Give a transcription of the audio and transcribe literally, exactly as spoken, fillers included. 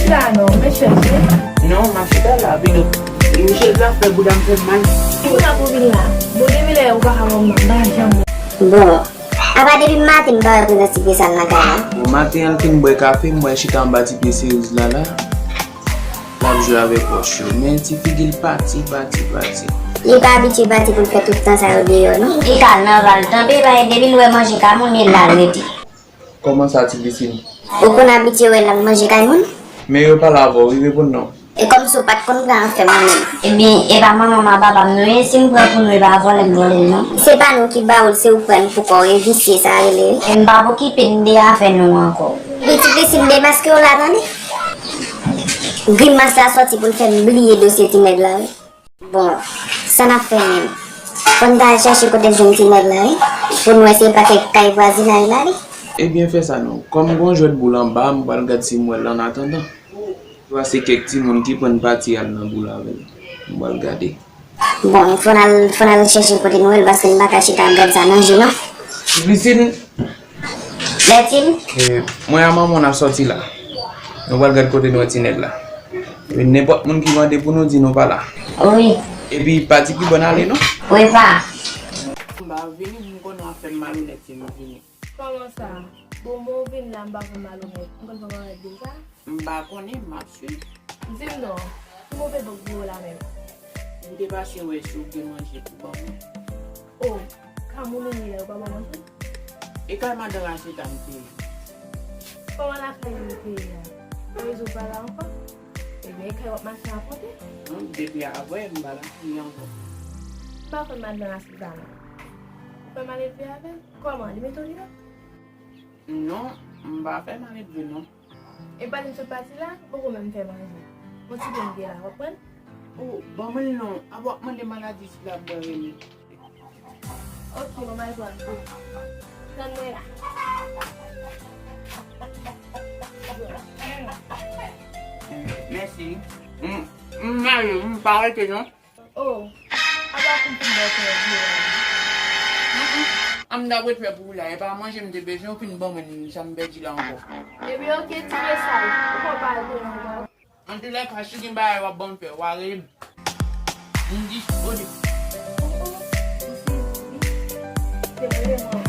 La non, men chèche. Non, m ap chita la, vini. Chèz la fè bouda m fè m mal. Pou sa pou vin la. Bon, depi lè ou pa ka wè m nan, m pa janm. Bon, apa depi maten m pa wè prezans ti pye sa nan kay la? Bon, maten an l fin bwè kafe, m wè l chita anba ti pye seriz la la. L ap jwe avèk wòch yo. Men ti figi l pati, pati, pati. Li pa abitye pati pou l fè tout tan sa yo deyò, non. Li ka al nan ral tanpe, paske depi l wè manje kay moun, li la l rete. Kòman sa, Ti Glisine? Ou konn abitye wè l ap manje kay moun? Men yo pale avè w, wi, reponn non. E kòmsi w pa t konn pran afè mwen menm. Ebyen, e pa manman m a papa m nou ye, si m pran pou nou, e pa vòlè m vòlè l non. Se pa nou ki ba ou l, se ou pran l pou kò w, e visye sa rele wi. E m p ap okipe m de afè nou ankò. Wi, Ti Glisine, demaske w la, tande? Grimas la sòti pou l fè m bliye dosye ti nèg la, wi. Bon, sa n ap fè menm? Fò n ta al chèche kote l jwenn ti nèg la, wi. Pou n wè si e pa kèk kay vwazinaj la, li. Ebyen, fè sa non. Kòm gon jwèt boul anba, m pral gad si m wè l annatandan. Swa se kèk timoun ki pran pati al nan boul avè l. M pral gade. Bon, fò n al, fò n al chèche kote n wè l, paske n pa ka chita ap gad sa nan je, non. Glisine. Bertine? E, mwen a manman w n ap sòti la. Nou pral gad kote nou wè ti nèg la. E nenpòt moun ki mande pou nou, di nou pa la. Wi. Epi pati ki bò n ale non? Wi, pa. M pa vini pou m konnen w ap fè m malonèt si m vini. Kòman sa? Bon, bon, w vin la, m pa fè w malonèt. M konn fè w malonèt deja? M pa konnen, m ap swiv. Di m non, ki move bòk biro la menm? M te pase wè si w gen manje pou ban mwen. O, ka moun ou ye la, yo pa ba w manje? E kay madan Rachita m te ye. Kòman lakay ou te ye a? Mwen di w pa la ankò? Ebyen, e kay w ap mache rakonte? Non, depi avè m pa lakay li ankò. M pa konn madan Rachita non. Ou fè maledve avè l? Kòman? Li mete w deyò? Non, m pa fè maledve non. E pa li m sot pati la, m poko menm fè manje. Yon ti pen m gen la, w ap pran? O, ban mwen l non. Apa w ap mande maladi sila pou mwen rele? Oke, mwen al pran l pou ou. Tann mwen la. Mèsi. M, m ale, m pa rete non. Oh, apa pou m fin ba w kè vye la? Mm, mm. An m t ap ret fè pou ou la, e pa manje m te bezwen, ou fin ban mwen sa m pèdi la ankò. Ebyen, oke, ti mesaj. Ou konn pa al konnen ankò. Antoulèka, si gen bagay w ap ban m fè, w a rele m. M disponible. Oh, oh, m sezi wi. Se vrèman.